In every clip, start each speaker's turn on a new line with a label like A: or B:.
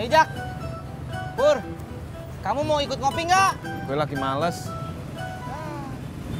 A: Ayo Jak, Pur, kamu mau ikut ngopi nggak?
B: Gue lagi males.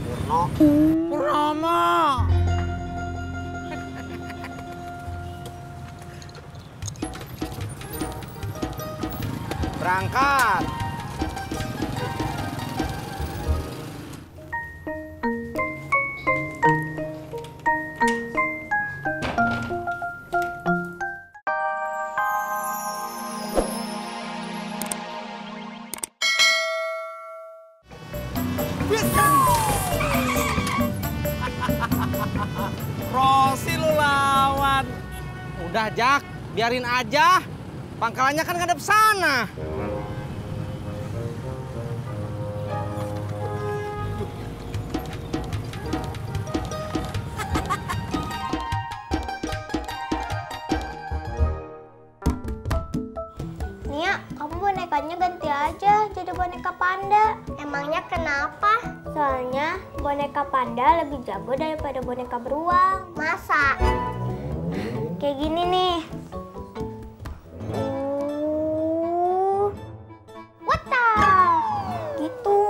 A: Purno. Purnomo. Berangkat. Rosi lu lawan. Udah Jak, biarin aja. Pangkalannya kan ngadep sana.
C: Nia, kamu bonekanya ganti aja jadi boneka panda. Emangnya kenapa? Soalnya boneka panda lebih jago daripada boneka beruang. Masa? Kayak gini nih. Wata! Gitu.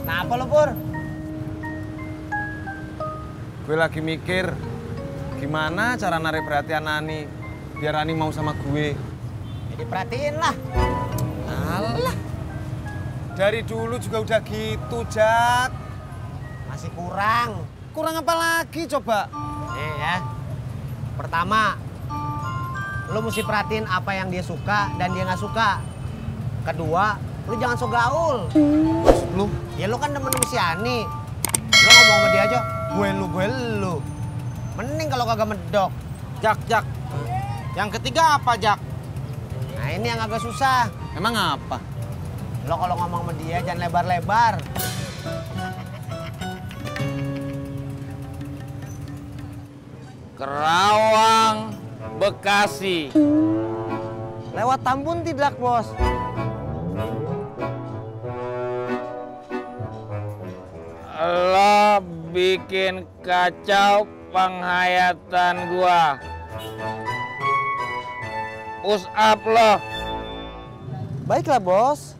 A: Kenapa lu, Pur?
B: Gue lagi mikir gimana cara narik perhatian Ani biar Ani mau sama gue.
A: Jadi perhatiin lah.
B: Alah, dari dulu juga udah gitu, Jak.
A: Masih kurang.
B: Kurang apa lagi coba?
A: Nih ya. Pertama, lu mesti perhatiin apa yang dia suka dan dia nggak suka. Kedua, lu jangan so gaul.
B: Lu?
A: Ya lu kan demen sama si Ani. Lu ngomong sama dia aja, gue lu. Mending kalau kagak medok. Jak. Yang ketiga apa, Jak? Nah ini yang agak susah.
B: Emang apa?
A: Lo kalau ngomong sama dia jangan lebar-lebar.
D: Kerawang, Bekasi.
A: Lewat Tambun tidak, Bos.
D: Lo bikin kacau penghayatan gua. Push up lo.
A: Baiklah, Bos.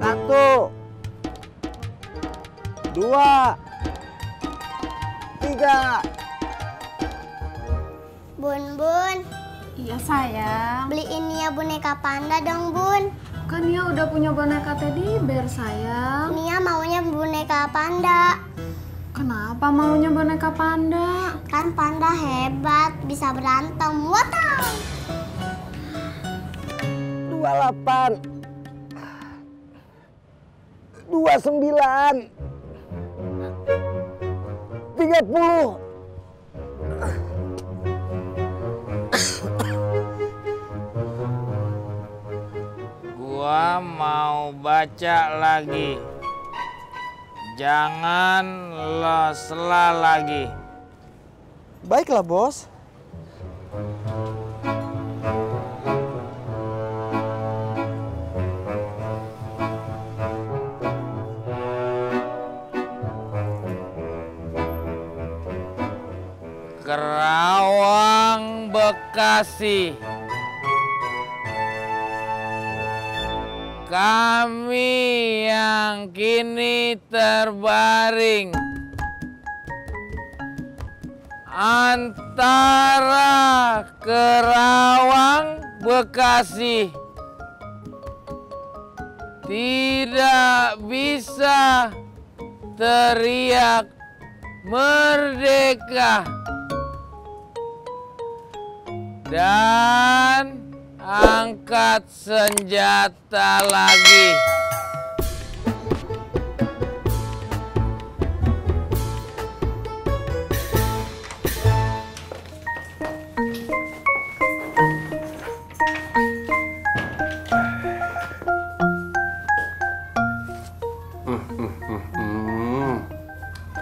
A: Satu, dua, tiga.
C: Bun.
E: Iya sayang.
C: Beliin Nia boneka panda dong, Bun.
E: Kan Nia udah punya boneka teddy bear sayang.
C: Nia maunya boneka panda.
E: Kenapa maunya boneka panda?
C: Kan panda hebat, bisa berantem. Wata!
A: 28, 29, 30.
D: Gua mau baca lagi. Jangan lo sela lagi.
A: Baiklah, Bos.
D: Kerawang, Bekasi. Kami yang kini terbaring antara Kerawang, Bekasi, tidak bisa teriak merdeka dan angkat senjata lagi.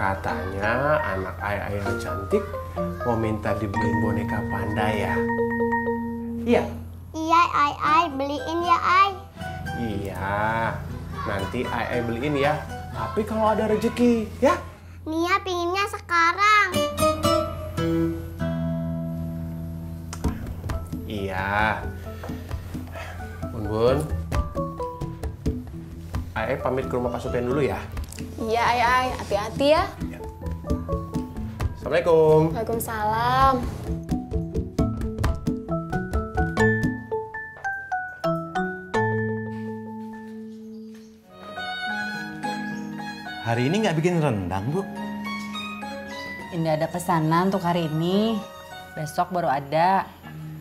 F: Katanya anak ayah yang cantik mau minta dibeliin boneka panda ya. Iya.
C: Iya, Ai beliin ya, Ai.
F: Iya, nanti Ai beliin ya. Tapi kalau ada rezeki, ya?
C: Nia pinginnya sekarang.
F: Iya. Bun, Ai pamit ke rumah Pak Sofian dulu ya.
E: Iya, Ai. Hati-hati ya.
F: Assalamualaikum.
E: Waalaikumsalam.
G: Hari ini nggak bikin rendang, Bu?
H: Nggak ada pesanan untuk hari ini. Besok baru ada.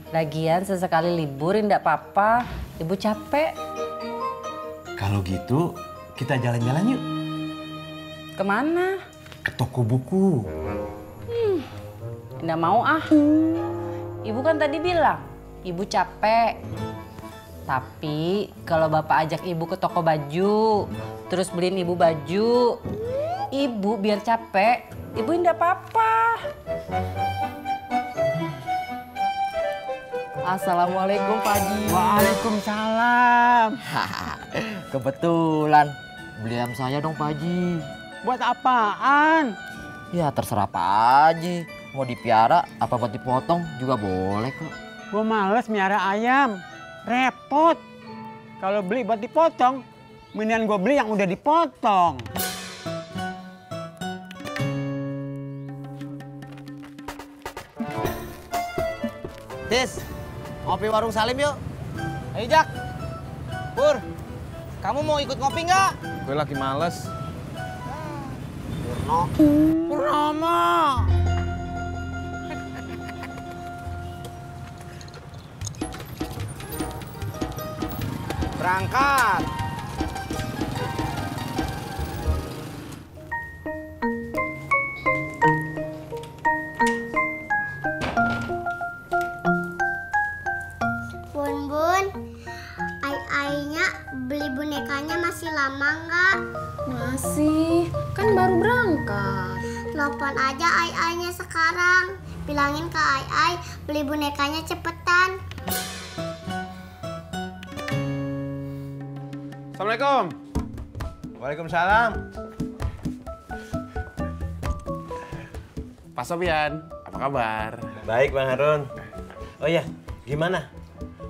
H: Lagian sesekali libur nggak apa-apa. Ibu capek.
G: Kalau gitu, kita jalan-jalan yuk.
H: Kemana?
G: Ke toko buku.
H: Nggak mau ah. Ibu kan tadi bilang, ibu capek. Tapi kalau bapak ajak ibu ke toko baju, terus beliin ibu baju, ibu biar capek, ibu nggak apa-apa. Assalamualaikum Pak Haji.
I: Waalaikumsalam. Kebetulan beli ayam saya dong Pak Haji.
J: Buat apaan?
I: Ya terserah Pak Haji. Mau dipiara apa buat dipotong juga boleh kok.
J: Gue males miara ayam. Repot. Kalau beli buat dipotong, mendingan gue beli yang udah dipotong.
A: Tis, ngopi warung Salim yuk. Ayo Jak. Pur, kamu mau ikut ngopi nggak?
B: Gue lagi males.
A: Purnomo. Berangkat.
C: Bun, Ai-Ainya beli bonekanya masih lama nggak?
E: Masih, kan baru berangkat.
C: Telepon aja Ai-Ainya sekarang. Bilangin ke Ai-Ai beli bonekanya cepetan.
F: Assalamualaikum.
G: Waalaikumsalam.
F: Pak Sofian, apa kabar?
G: Baik, Bang Harun. Oh iya, gimana?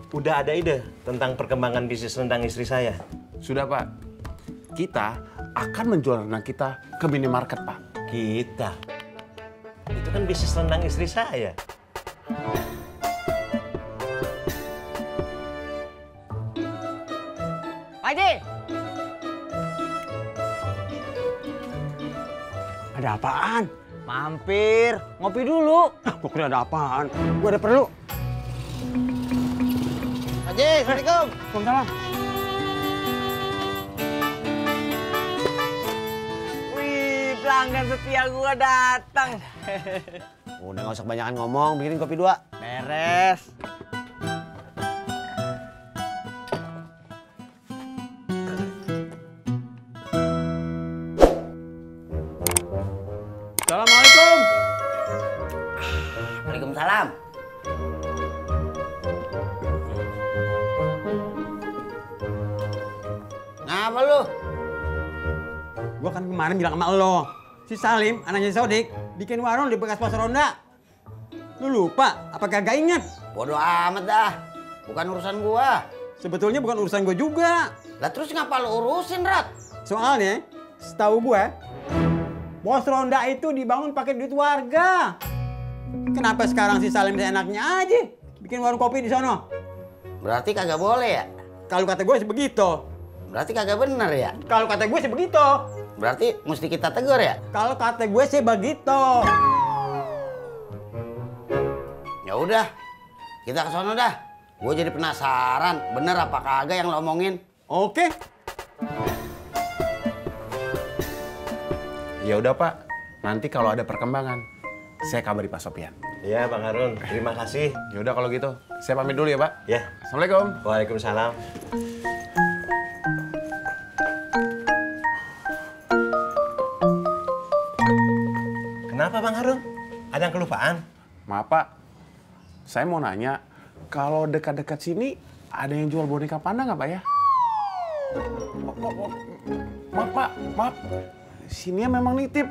G: Udah ada ide tentang perkembangan bisnis rendang istri saya?
F: Sudah, Pak. Kita akan menjual rendang kita ke minimarket, Pak.
G: Kita? Itu kan bisnis rendang istri saya.
J: Pak Haji! Ada apaan?
I: Mampir, ngopi dulu.
J: Gue kira ada apaan. Gue ada perlu.
A: Haji, Assalamualaikum.
J: Waalaikumsalam.
I: Wih, pelanggan setia gua datang.
A: Udah nggak usah kebanyakan ngomong, bikinin kopi 2.
I: Beres.
J: Assalamualaikum.
I: Waalaikumsalam.
A: Ngapa lu?
J: Gue kan kemarin bilang sama lo, si Salim, anaknya si Sodik, bikin warung di bekas pos ronda. Lu lupa? Apa kagak inget?
I: Bodoh amat dah. Bukan urusan gua.
J: Sebetulnya bukan urusan gue juga.
I: Lah terus ngapa lu urusin, Rat?
J: Soalnya, setahu gue, pos ronda itu dibangun pakai duit warga. Kenapa sekarang si Salim seenaknya aja bikin warung kopi di sono?
I: Berarti kagak boleh ya?
J: Kalau kata gue sih begitu.
I: Berarti kagak bener ya?
J: Kalau kata gue sih begitu.
I: Berarti mesti kita tegur ya?
J: Kalau kata gue sih begitu.
I: Ya udah, kita ke sono dah. Gue jadi penasaran, bener apa kagak yang lo omongin?
J: Oke.
F: Ya udah, Pak. Nanti kalau ada perkembangan, saya kabari Pak Sofian.
G: Iya, Bang Harun. Terima kasih.
F: Ya udah kalau gitu, saya pamit dulu ya, Pak.
G: Ya.
F: Assalamualaikum.
G: Waalaikumsalam. Kenapa, Bang Harun? Ada yang kelupaan?
F: Maaf, Pak. Saya mau nanya, Kalau dekat-dekat sini ada yang jual boneka panda nggak, Pak ya? Maaf, Pak. Maaf. Sini memang nitip.